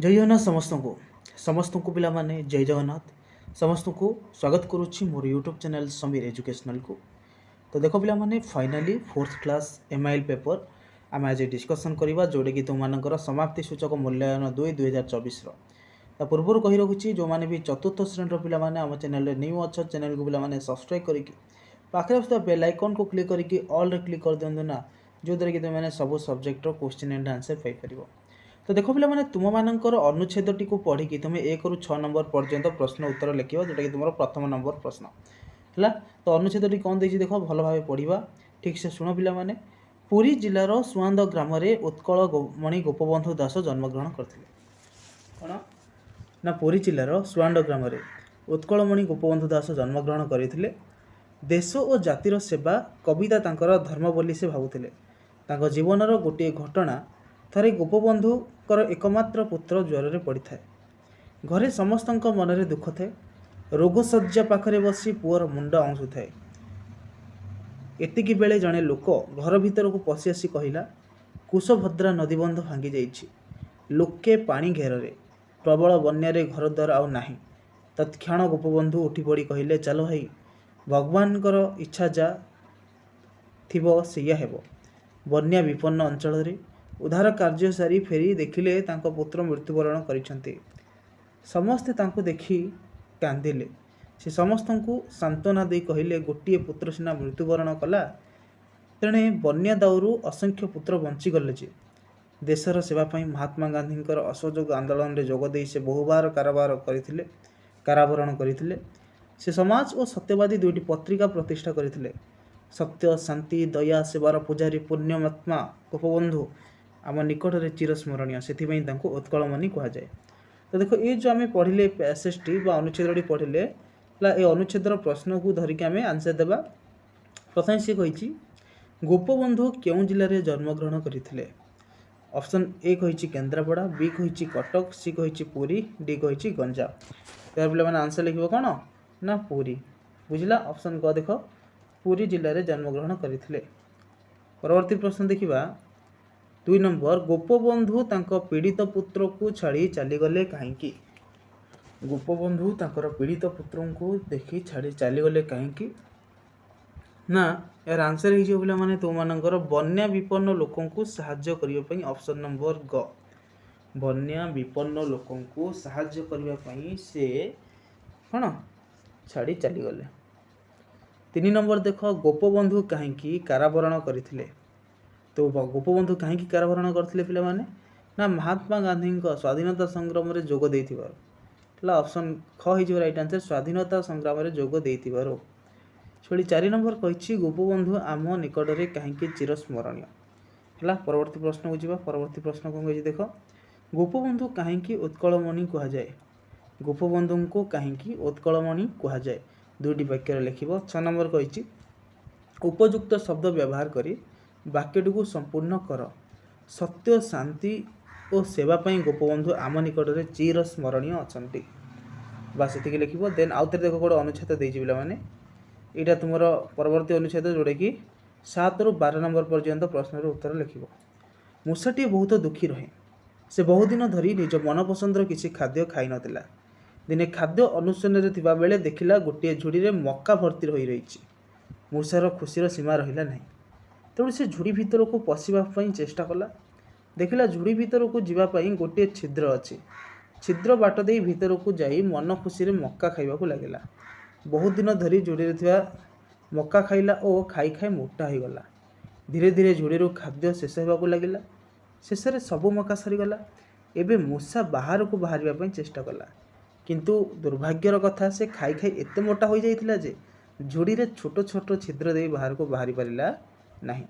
ଜୟ ଜଗନ୍ନାଥ ସମସ୍ତଙ୍କୁ, ସମସ୍ତଙ୍କୁ ପିଲାମାନେ ଜୟ ଜଗନ୍ନାଥ। ସମସ୍ତଙ୍କୁ ସ୍ୱାଗତ କରୁଛି ମୋର ୟୁଟ୍ୟୁବ୍ ଚ୍ୟାନେଲ୍ ସମୀର ଏଜୁକେସନାଲକୁ। ତ ଦେଖ ପିଲାମାନେ, finally fourth class MIL paper ଆମେ ଆଜି ଡିସ୍କସନ୍ କରିବା, ଯେଉଁଟାକି ତୁମମାନଙ୍କର ସମାପ୍ତି ସୂଚକ ମୂଲ୍ୟାୟନ 2 2024ର। ତା ପୂର୍ବରୁ କହି ରଖୁଛି, ଯେଉଁମାନେ ବି ଚତୁର୍ଥ ଶ୍ରେଣୀର ପିଲାମାନେ ଆମ ଚ୍ୟାନେଲରେ ନ୍ୟୁ ଅଛ, ଚ୍ୟାନେଲକୁ ପିଲାମାନେ ସବସ୍କ୍ରାଇବ୍ କରିକି ପାଖରେ ଆସୁଥିବା ବେଲ୍ ଆଇକନ୍କୁ କ୍ଲିକ୍ କରିକି ଅଲ୍ରେ କ୍ଲିକ୍ କରିଦିଅନ୍ତୁ ନା, ଯେଉଁଦ୍ୱାରା କି ତୁମେମାନେ ସବୁ ସବଜେକ୍ଟର କୋଶ୍ଚିନ୍ ଆଣ୍ଡ ଆନ୍ସର୍ ପାଇପାରିବ। ତ ଦେଖ ପିଲାମାନେ, ତୁମମାନଙ୍କର ଅନୁଚ୍ଛେଦଟିକୁ ପଢ଼ିକି ତୁମେ 1ରୁ 6 ନମ୍ବର ପର୍ଯ୍ୟନ୍ତ ପ୍ରଶ୍ନ ଉତ୍ତର ଲେଖିବ, ଯେଉଁଟାକି ତୁମର ପ୍ରଥମ ନମ୍ବର ପ୍ରଶ୍ନ ହେଲା। ତ ଅନୁଚ୍ଛେଦଟି କ'ଣ ଦେଇଛି ଦେଖ, ଭଲ ଭାବେ ପଢ଼ିବା, ଠିକ୍ସେ ଶୁଣ ପିଲାମାନେ। ପୁରୀ ଜିଲ୍ଲାର ସୁଆନ୍ଦ ଗ୍ରାମରେ ଉତ୍କଳ ମଣି ଗୋପବନ୍ଧୁ ଦାସ ଜନ୍ମଗ୍ରହଣ କରିଥିଲେ। କ'ଣ ନା, ପୁରୀ ଜିଲ୍ଲାର ସୁଆଣ୍ଡ ଗ୍ରାମରେ ଉତ୍କଳମଣି ଗୋପବନ୍ଧୁ ଦାସ ଜନ୍ମଗ୍ରହଣ କରିଥିଲେ। ଦେଶ ଓ ଜାତିର ସେବା କବିତା ତାଙ୍କର ଧର୍ମ ବୋଲି ସେ ଭାବୁଥିଲେ। ତାଙ୍କ ଜୀବନର ଗୋଟିଏ ଘଟଣା। ଥରେ ଗୋପବନ୍ଧୁଙ୍କର ଏକମାତ୍ର ପୁତ୍ର ଜ୍ୱରରେ ପଡ଼ିଥାଏ। ଘରେ ସମସ୍ତଙ୍କ ମନରେ ଦୁଃଖ ଥାଏ। ରୋଗଶଯ୍ୟା ପାଖରେ ବସି ପୁଅର ମୁଣ୍ଡ ଆଉଁସୁଥାଏ। ଏତିକି ବେଳେ ଜଣେ ଲୋକ ଘର ଭିତରକୁ ପଶି ଆସି କହିଲା, କୁଶଭଦ୍ରା ନଦୀବନ୍ଧ ଭାଙ୍ଗି ଯାଇଛି, ଲୋକେ ପାଣି ଘେରରେ, ପ୍ରବଳ ବନ୍ୟାରେ ଘରଦ୍ୱାର ଆଉ ନାହିଁ। ତତ୍କ୍ଷଣ ଗୋପବନ୍ଧୁ ଉଠି ପଡ଼ି କହିଲେ, ଚାଲ ଭାଇ, ଭଗବାନଙ୍କର ଇଚ୍ଛା ଯା ଥିବ ସେଇଆ ହେବ। ବନ୍ୟା ବିପନ୍ନ ଅଞ୍ଚଳରେ ଉଦ୍ଧାର କାର୍ଯ୍ୟ ସାରି ଫେରି ଦେଖିଲେ ତାଙ୍କ ପୁତ୍ର ମୃତ୍ୟୁବରଣ କରିଛନ୍ତି। ସମସ୍ତେ ତାଙ୍କୁ ଦେଖି କାନ୍ଦିଲେ। ସେ ସମସ୍ତଙ୍କୁ ସାନ୍ତ୍ୱନା ଦେଇ କହିଲେ, ଗୋଟିଏ ପୁତ୍ର ସିନା ମୃତ୍ୟୁବରଣ କଲା, ତେଣେ ବନ୍ୟା ଦାଉରୁ ଅସଂଖ୍ୟ ପୁତ୍ର ବଞ୍ଚିଗଲେ ଯେ। ଦେଶର ସେବା ପାଇଁ ମହାତ୍ମା ଗାନ୍ଧୀଙ୍କର ଅସହଯୋଗ ଆନ୍ଦୋଳନରେ ଯୋଗ ଦେଇ ସେ ବହୁବାର କାରାବାର କରିଥିଲେ, କାରାବରଣ କରିଥିଲେ। ସେ ସମାଜ ଓ ସତ୍ୟବାଦୀ ଦୁଇଟି ପତ୍ରିକା ପ୍ରତିଷ୍ଠା କରିଥିଲେ। ସତ୍ୟ, ଶାନ୍ତି, ଦୟା, ସେବାର ପୂଜାରୀ ପୁଣ୍ୟମାତ୍ମା ଗୋପବନ୍ଧୁ ଆମ ନିକଟରେ ଚିରସ୍ମରଣୀୟ। ସେଥିପାଇଁ ତାଙ୍କୁ ଉତ୍କଳମଣି କୁହାଯାଏ। ତ ଦେଖ, ଏଇ ଯେଉଁ ଆମେ ପଢ଼ିଲେ ପ୍ୟାସେଜଟି ବା ଅନୁଚ୍ଛେଦଟି ପଢ଼ିଲେ ହେଲା, ଏ ଅନୁଚ୍ଛେଦର ପ୍ରଶ୍ନକୁ ଧରିକି ଆମେ ଆନ୍ସର୍ ଦେବା। ପ୍ରଥମେ ସିଏ କହିଛି, ଗୋପବନ୍ଧୁ କେଉଁ ଜିଲ୍ଲାରେ ଜନ୍ମଗ୍ରହଣ କରିଥିଲେ? ଅପସନ୍ ଏ କହିଛି କେନ୍ଦ୍ରାପଡ଼ା, ବି କହିଛି କଟକ, ସି କହିଛି ପୁରୀ, ଡି କହିଛି ଗଞ୍ଜାମ। ତେବେ ପିଲାମାନେ ଆନ୍ସର୍ ଲେଖିବ କ'ଣ ନା ପୁରୀ। ବୁଝିଲା? ଅପସନ୍ କ ଦେଖ, ପୁରୀ ଜିଲ୍ଲାରେ ଜନ୍ମଗ୍ରହଣ କରିଥିଲେ। ପରବର୍ତ୍ତୀ ପ୍ରଶ୍ନ ଦେଖିବା, 2 ନମ୍ବର। ଗୋପବନ୍ଧୁ ତାଙ୍କ ପୀଡ଼ିତ ପୁତ୍ରକୁ ଛାଡ଼ି ଚାଲିଗଲେ କାହିଁକି? ଗୋପବନ୍ଧୁ ତାଙ୍କର ପୀଡ଼ିତ ପୁତ୍ରଙ୍କୁ ଦେଖି ଛାଡ଼ି ଚାଲିଗଲେ କାହିଁକି? ନା, ଏହାର ଆନ୍ସର୍ ହେଇଯିବ ପିଲାମାନେ ତୁମମାନଙ୍କର ବନ୍ୟା ବିପନ୍ନ ଲୋକଙ୍କୁ ସାହାଯ୍ୟ କରିବା ପାଇଁ, ଅପସନ୍ ନମ୍ବର ଗ। ବନ୍ୟା ବିପନ୍ନ ଲୋକଙ୍କୁ ସାହାଯ୍ୟ କରିବା ପାଇଁ ସେ କ'ଣ ଛାଡ଼ି ଚାଲିଗଲେ। 3 ନମ୍ବର ଦେଖ, ଗୋପବନ୍ଧୁ କାହିଁକି କାରାବରଣ କରିଥିଲେ? ତ ଗୋପବନ୍ଧୁ କାହିଁକି କାରାବରଣ କରିଥିଲେ ପିଲାମାନେ? ନା, ମହାତ୍ମା ଗାନ୍ଧୀଙ୍କ ସ୍ୱାଧୀନତା ସଂଗ୍ରାମରେ ଯୋଗ ଦେଇଥିବାରୁ। ହେଲା, ଅପସନ୍ ଖ ହେଇଯିବ ରାଇଟ୍ ଆନ୍ସର୍, ସ୍ୱାଧୀନତା ସଂଗ୍ରାମରେ ଯୋଗ ଦେଇଥିବାରୁ। ସେଭଳି 4 ନମ୍ବର କହିଛି, ଗୋପବନ୍ଧୁ ଆମ ନିକଟରେ କାହିଁକି ଚିରସ୍ମରଣୀୟ? ହେଲା, ପରବର୍ତ୍ତୀ ପ୍ରଶ୍ନକୁ ଯିବା। ପରବର୍ତ୍ତୀ ପ୍ରଶ୍ନ କ'ଣ କହିଛି ଦେଖ, ଗୋପବନ୍ଧୁ କାହିଁକି ଉତ୍କଳମଣି କୁହାଯାଏ? ଗୋପବନ୍ଧୁଙ୍କୁ କାହିଁକି ଉତ୍କଳମଣି କୁହାଯାଏ? ଦୁଇଟି ବାକ୍ୟରେ ଲେଖିବ। 6 ନମ୍ବର କହିଛି, ଉପଯୁକ୍ତ ଶବ୍ଦ ବ୍ୟବହାର କରି ବାକ୍ୟଟିକୁ ସମ୍ପୂର୍ଣ୍ଣ କର। ସତ୍ୟ, ଶାନ୍ତି ଓ ସେବା ପାଇଁ ଗୋପବନ୍ଧୁ ଆମ ନିକଟରେ ଚିରସ୍ମରଣୀୟ ଅଛନ୍ତି। ବାସ୍, ଏତିକି ଲେଖିବ। ଦେନ୍ ଆଉ ଥରେ ଦେଖ, ଗୋଟେ ଅନୁଚ୍ଛେଦ ଦେଇଛି ପିଲାମାନେ। ଏଇଟା ତୁମର ପରବର୍ତ୍ତୀ ଅନୁଚ୍ଛେଦ, ଯେଉଁଟାକି 7ରୁ 12 ନମ୍ବର ପର୍ଯ୍ୟନ୍ତ ପ୍ରଶ୍ନର ଉତ୍ତର ଲେଖିବ। ମୂଷାଟିଏ ବହୁତ ଦୁଃଖୀ ରହେ। ସେ ବହୁଦିନ ଧରି ନିଜ ମନପସନ୍ଦର କିଛି ଖାଦ୍ୟ ଖାଇନଥିଲା। ଦିନେ ଖାଦ୍ୟ ଅନ୍ୱେଷଣରେ ଥିବାବେଳେ ଦେଖିଲା ଗୋଟିଏ ଝୁଡ଼ିରେ ମକା ଭର୍ତ୍ତି ହୋଇ ରହିଛି। ମୂଷାର ଖୁସିର ସୀମା ରହିଲା ନାହିଁ। ତେଣୁ ସେ ଝୁଡ଼ି ଭିତରକୁ ପଶିବା ପାଇଁ ଚେଷ୍ଟା କଲା। ଦେଖିଲା ଝୁଡ଼ି ଭିତରକୁ ଯିବା ପାଇଁ ଗୋଟିଏ ଛିଦ୍ର ଅଛି। ଛିଦ୍ର ବାଟ ଦେଇ ଭିତରକୁ ଯାଇ ମନ ଖୁସିରେ ମକା ଖାଇବାକୁ ଲାଗିଲା। ବହୁତ ଦିନ ଧରି ଝୁଡ଼ିରେ ଥିବା ମକା ଖାଇଲା ଓ ଖାଇ ଖାଇ ମୋଟା ହୋଇଗଲା। ଧୀରେ ଧୀରେ ଝୁଡ଼ିରୁ ଖାଦ୍ୟ ଶେଷ ହେବାକୁ ଲାଗିଲା। ଶେଷରେ ସବୁ ମକା ସରିଗଲା। ଏବେ ମୂଷା ବାହାରକୁ ବାହାରିବା ପାଇଁ ଚେଷ୍ଟା କଲା। କିନ୍ତୁ ଦୁର୍ଭାଗ୍ୟର କଥା, ସେ ଖାଇ ଖାଇ ଏତେ ମୋଟା ହୋଇଯାଇଥିଲା ଯେ ଝୁଡ଼ିରେ ଛୋଟ ଛୋଟ ଛିଦ୍ର ଦେଇ ବାହାରକୁ ବାହାରି ପାରିଲା ନାହିଁ।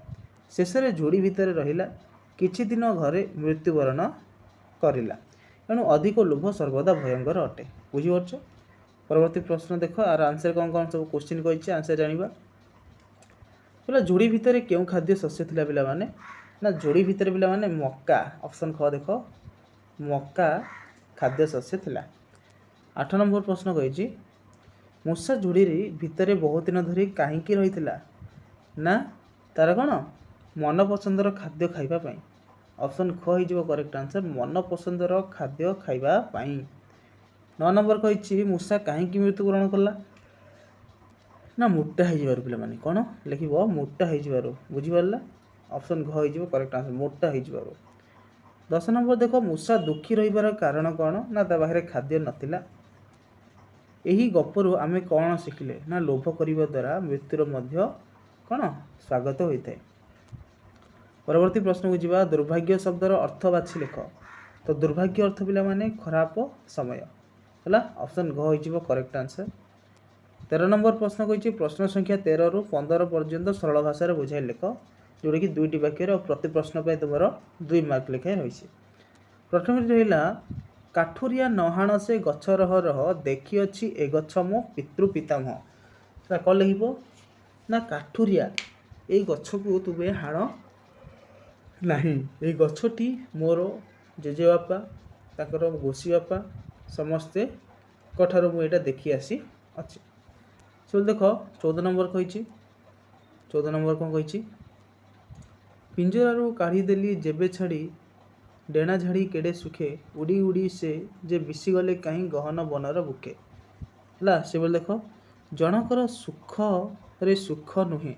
ଶେଷରେ ଝୁଡ଼ି ଭିତରେ ରହିଲା। କିଛି ଦିନ ଘରେ ମୃତ୍ୟୁବରଣ କରିଲା। ତେଣୁ ଅଧିକ ଲୋଭ ସର୍ବଦା ଭୟଙ୍କର ଅଟେ। ବୁଝିପାରୁଛ? ପରବର୍ତ୍ତୀ ପ୍ରଶ୍ନ ଦେଖ, ଆର ଆନ୍ସର୍ କ'ଣ କ'ଣ ସବୁ କୋଶ୍ଚିନ୍ କହିଛି, ଆନ୍ସର୍ ଜାଣିବା। ପିଲା, ଝୁଡ଼ି ଭିତରେ କେଉଁ ଖାଦ୍ୟ ଶସ୍ୟ ଥିଲା ପିଲାମାନେ? ନା, ଝୁଡ଼ି ଭିତରେ ପିଲାମାନେ ମକା, ଅପସନ୍ ଖ ଦେଖ, ମକା ଖାଦ୍ୟ ଶସ୍ୟ ଥିଲା। 8 ନମ୍ବର ପ୍ରଶ୍ନ କହିଛି, ମୂଷା ଝୁଡ଼ିରେ ଭିତରେ ବହୁତ ଦିନ ଧରି କାହିଁକି ରହିଥିଲା? ନା, ତାର କ'ଣ ମନପସନ୍ଦର ଖାଦ୍ୟ ଖାଇବା ପାଇଁ। ଅପସନ୍ ଖ ହେଇଯିବ କରେକ୍ଟ ଆନ୍ସର୍, ମନ ପସନ୍ଦର ଖାଦ୍ୟ ଖାଇବା ପାଇଁ। 9 ନମ୍ବର କହିଛି ମୂଷା କାହିଁକି ମୃତ୍ୟୁବରଣ କଲା? ନା ମୋଟା ହେଇଯିବାରୁ। ପିଲାମାନେ କ'ଣ ଲେଖିବ? ମୋଟା ହେଇଯିବାରୁ। ବୁଝିପାରିଲା? ଅପସନ୍ ଘ ହେଇଯିବ କରେକ୍ଟ ଆନ୍ସର୍, ମୋଟା ହେଇଯିବାରୁ। 10 ନମ୍ବର ଦେଖ, ମୂଷା ଦୁଃଖୀ ରହିବାର କାରଣ କ'ଣ? ନା ତା ପାଖରେ ଖାଦ୍ୟ ନଥିଲା। ଏହି ଗପରୁ ଆମେ କ'ଣ ଶିଖିଲେ? ନା ଲୋଭ କରିବା ଦ୍ୱାରା ମୃତ୍ୟୁର ମଧ୍ୟ କ'ଣ ସ୍ୱାଗତ ହୋଇଥାଏ। ପରବର୍ତ୍ତୀ ପ୍ରଶ୍ନକୁ ଯିବା। ଦୁର୍ଭାଗ୍ୟ ଶବ୍ଦର ଅର୍ଥ ବାଛି ଲେଖ। ତ ଦୁର୍ଭାଗ୍ୟ ଅର୍ଥ ପିଲାମାନେ ଖରାପ ସମୟ ହେଲା। ଅପସନ୍ ଘ ହେଇଯିବ କରେକ୍ଟ ଆନ୍ସର୍। 13 ନମ୍ବର ପ୍ରଶ୍ନ କହିଛି ପ୍ରଶ୍ନ ସଂଖ୍ୟା 13ରୁ 15 ପର୍ଯ୍ୟନ୍ତ ସରଳ ଭାଷାରେ ବୁଝାଇ ଲେଖ, ଯେଉଁଟାକି 2ଟି ବାକ୍ୟରେ, ଆଉ ପ୍ରତି ପ୍ରଶ୍ନ ପାଇଁ ତୁମର 2 ମାର୍କ ଲେଖାଏଁ ରହିଛି। ପ୍ରଥମଟି ରହିଲା କାଠୁରିଆ ନହାଣ ସେ ଗଛ ରହ ରହ, ଦେଖିଅଛି ଏ ଗଛ ମୋ ପିତୃ ପିତାମହ। ସେଟା କ'ଣ ଲେଖିବ? ନା କାଠୁରିଆ ଏଇ ଗଛକୁ ତୁମେ ହାଣ ନାହିଁ, ଏଇ ଗଛଟି ମୋର ଜେଜେବାପା, ତାଙ୍କର ଗୋସି ବାପା ସମସ୍ତେଙ୍କ ଠାରୁ ମୁଁ ଏଇଟା ଦେଖି ଆସି ଅଛି। ସେଭଳି ଦେଖ 14 ନମ୍ବର କହିଛି, 14 ନମ୍ବର କ'ଣ କହିଛି? ପିଞ୍ଜରାରୁ କାଢ଼ିଦେଲି ଯେବେ ଛାଡ଼ି, ଡେଣା ଝାଡ଼ି କେଡ଼େ ସୁଖେ, ଉଡ଼ି ଉଡ଼ି ସେ ଯେ ମିଶିଗଲେ କାହିଁ ଗହନ ବନର ବୁକେ। ହେଲା, ସେଭଳି ଦେଖ ଜଣଙ୍କର ସୁଖରେ ସୁଖ ନୁହେଁ,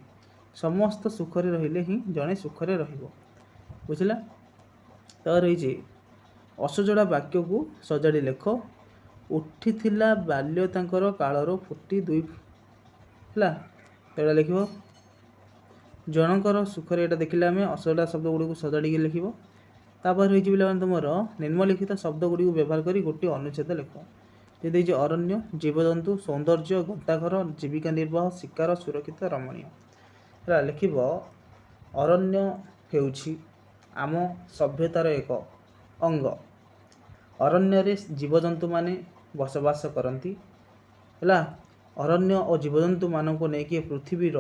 ସମସ୍ତ ସୁଖରେ ରହିଲେ ହିଁ ଜଣେ ସୁଖରେ ରହିବ। ବୁଝିଲା? ତ ରହିଛି ଅସଜଡ଼ା ବାକ୍ୟକୁ ସଜାଡ଼ି ଲେଖ। ଉଠିଥିଲା ବାଲ୍ୟ ତାଙ୍କର କାଳରୁ ଫୁଟି ଦୁଇ। ହେଲା, ଏଇଟା ଲେଖିବ ଜଣଙ୍କର ସୁଖରେ। ଏଇଟା ଦେଖିଲେ ଆମେ ଅସଜଡ଼ା ଶବ୍ଦ ଗୁଡ଼ିକୁ ସଜାଡ଼ିକି ଲେଖିବ। ତାପରେ ରହିଛି ପିଲାମାନେ ତୁମର ନିମ୍ନଲିଖିତ ଶବ୍ଦ ଗୁଡ଼ିକୁ ବ୍ୟବହାର କରି ଗୋଟିଏ ଅନୁଚ୍ଛେଦ ଲେଖ। ଯେ ଦେଇଛି ଅରଣ୍ୟ, ଜୀବଜନ୍ତୁ, ସୌନ୍ଦର୍ଯ୍ୟ, ଗନ୍ତାଘର, ଜୀବିକା ନିର୍ବାହ, ଶିକାର, ସୁରକ୍ଷିତ, ରମଣୀୟ। ହେଲା, ଲେଖିବ ଅରଣ୍ୟ ହେଉଛି ଆମ ସଭ୍ୟତାର ଏକ ଅଙ୍ଗ। ଅରଣ୍ୟରେ ଜୀବଜନ୍ତୁମାନେ ବସବାସ କରନ୍ତି। ହେଲା, ଅରଣ୍ୟ ଓ ଜୀବଜନ୍ତୁମାନଙ୍କୁ ନେଇକି ପୃଥିବୀର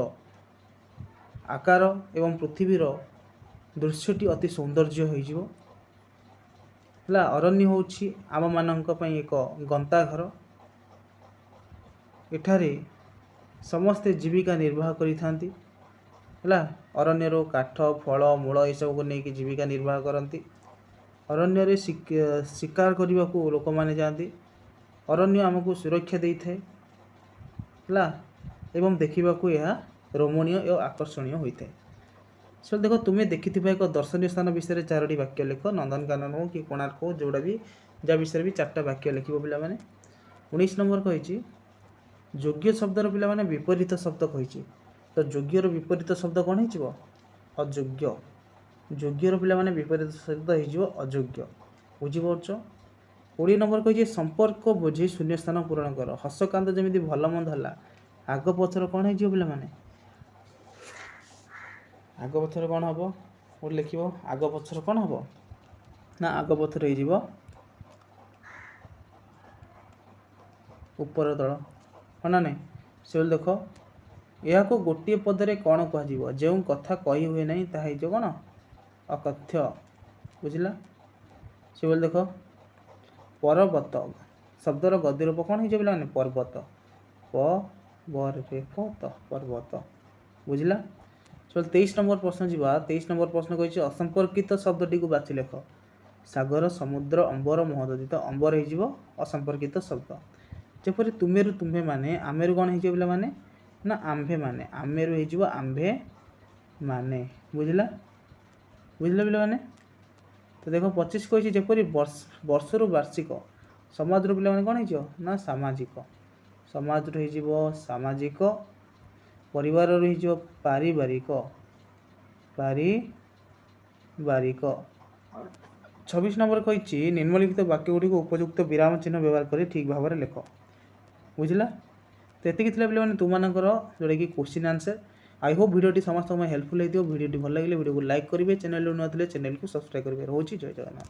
ଆକାର ଏବଂ ପୃଥିବୀର ଦୃଶ୍ୟଟି ଅତି ସୌନ୍ଦର୍ଯ୍ୟ ହୋଇଯିବ। ହେଲା, ଅରଣ୍ୟ ହେଉଛି ଆମମାନଙ୍କ ପାଇଁ ଏକ ଗନ୍ତାଘର। ଏଠାରେ ସମସ୍ତେ ଜୀବିକା ନିର୍ବାହ କରିଥାନ୍ତି। ହେଲା, ଅରଣ୍ୟରୁ କାଠ, ଫଳ, ମୂଳ ଏସବୁକୁ ନେଇକି ଜୀବିକା ନିର୍ବାହ କରନ୍ତି। ଅରଣ୍ୟରେ ଶିକାର କରିବାକୁ ଲୋକମାନେ ଯାଆନ୍ତି। ଅରଣ୍ୟ ଆମକୁ ସୁରକ୍ଷା ଦେଇଥାଏ। ହେଲା, ଏବଂ ଦେଖିବାକୁ ଏହା ରମଣୀୟ ଓ ଆକର୍ଷଣୀୟ ହୋଇଥାଏ। ସେ ଦେଖ ତୁମେ ଦେଖିଥିବା ଏକ ଦର୍ଶନୀୟ ସ୍ଥାନ ବିଷୟରେ 4ଟି ବାକ୍ୟ ଲେଖ। ନନ୍ଦନକାନନ ହଉ କି କୋଣାର୍କ ହଉ, ଯେଉଁଟା ବି ଯାହା ବିଷୟରେ ବି 4ଟା ବାକ୍ୟ ଲେଖିବ ପିଲାମାନେ। 19 ନମ୍ବର କହିଛି ଯୋଗ୍ୟ ଶବ୍ଦର ପିଲାମାନେ ବିପରୀତ ଶବ୍ଦ କହିଛି। ତ ଯୋଗ୍ୟର ବିପରୀତ ଶବ୍ଦ କ'ଣ ହେଇଯିବ? ଅଯୋଗ୍ୟ। ଯୋଗ୍ୟର ପିଲାମାନେ ବିପରୀତ ଶବ୍ଦ ହେଇଯିବ ଅଯୋଗ୍ୟ। ବୁଝିପାରୁଛ? 20 ନମ୍ବର କହିଛି ସମ୍ପର୍କ ବୁଝି ଶୂନ୍ୟ ସ୍ଥାନ ପୂରଣ କର। ହସକାନ୍ଦ ଯେମିତି ଭଲ ମନ୍ଦ ହେଲା, ଆଗ ପଛର କ'ଣ ହେଇଯିବ ପିଲାମାନେ? ଆଗ ପଛର କ'ଣ ହେବ? ଗୋଟେ ଲେଖିବ ଆଗ ପଛର କ'ଣ ହେବ? ନା ଆଗ ପଛର ହେଇଯିବ ଉପର ତଳ, ହଁ ନା ନାଇଁ? ସେଭଳି ଦେଖ ଏହାକୁ ଗୋଟିଏ ପଦରେ କ'ଣ କୁହାଯିବ? ଯେଉଁ କଥା କହି ହୁଏ ନାହିଁ ତାହା ହେଇଯିବ କ'ଣ? ଅକଥ୍ୟ। ବୁଝିଲା? ସେଭଳି ଦେଖ ପର୍ବତ ଶବ୍ଦର ଗଦ୍ୟ ରୂପ କ'ଣ ହେଇଯିବ ପିଲାମାନେ? ପର୍ବତ। ପ ବ ରେ ଫ ତ, ପର୍ବତ। ବୁଝିଲା? ଚାଲ 23 ନମ୍ବର ପ୍ରଶ୍ନ ଯିବା। 23 ନମ୍ବର ପ୍ରଶ୍ନ କହିଛି ଅସମ୍ପର୍କିତ ଶବ୍ଦଟିକୁ ବାଛି ଲେଖ। ସାଗର, ସମୁଦ୍ର, ଅମ୍ବର, ମହୋଦଧି। ତ ଅମ୍ବର ହେଇଯିବ ଅସମ୍ପର୍କିତ ଶବ୍ଦ। ଯେପରି ତୁମେରୁ ତୁମ୍ଭେମାନେ, ଆମେରୁ କ'ଣ ହେଇଯିବ ପିଲାମାନେ? ନା ଆମ୍ଭେମାନେ। ଆମେରୁ ହେଇଯିବ ଆମ୍ଭେ ମାନେ। ବୁଝିଲା? ବୁଝିଲା ପିଲାମାନେ? ତ ଦେଖ 25 କହିଛି ଯେପରି ବର୍ଷରୁ ବାର୍ଷିକ, ସମାଜରୁ ପିଲାମାନେ କ'ଣ ହେଇଯିବ? ନା ସାମାଜିକ। ସମାଜରୁ ହେଇଯିବ ସାମାଜିକ। ପରିବାରରୁ ହେଇଯିବ ପାରିବାରିକ। ପାରିବାରିକ। 26 ନମ୍ବର କହିଛି ନିମ୍ନଲିଖିତ ବାକ୍ୟ ଗୁଡ଼ିକୁ ଉପଯୁକ୍ତ ବିରାମ ଚିହ୍ନ ବ୍ୟବହାର କରି ଠିକ୍ ଭାବରେ ଲେଖ। ବୁଝିଲା? ତ ଏତିକି ଥିଲା ପିଲାମାନେ ତୁମମାନଙ୍କର ଯେଉଁଟାକି କୋଶ୍ଚିନ୍ ଆନ୍ସର୍। I Hope ଭିଡ଼ିଓଟି ସମସ୍ତଙ୍କ ପାଇଁ ହେଲ୍ପଫୁଲ୍ ହେଇଥିବ। ଭିଡ଼ିଓଟି ଭଲ ଲାଗିଲେ ଭିଡ଼ିଓକୁ ଲାଇକ୍ କରିବେ, ଚ୍ୟାନେଲରୁ ନୂଆ ଥିଲେ ଚ୍ୟାନେଲକୁ ସବସ୍କ୍ରାଇବ୍ କରିବେ। ରହୁଛି, ଜୟ ଜଗନ୍ନାଥ।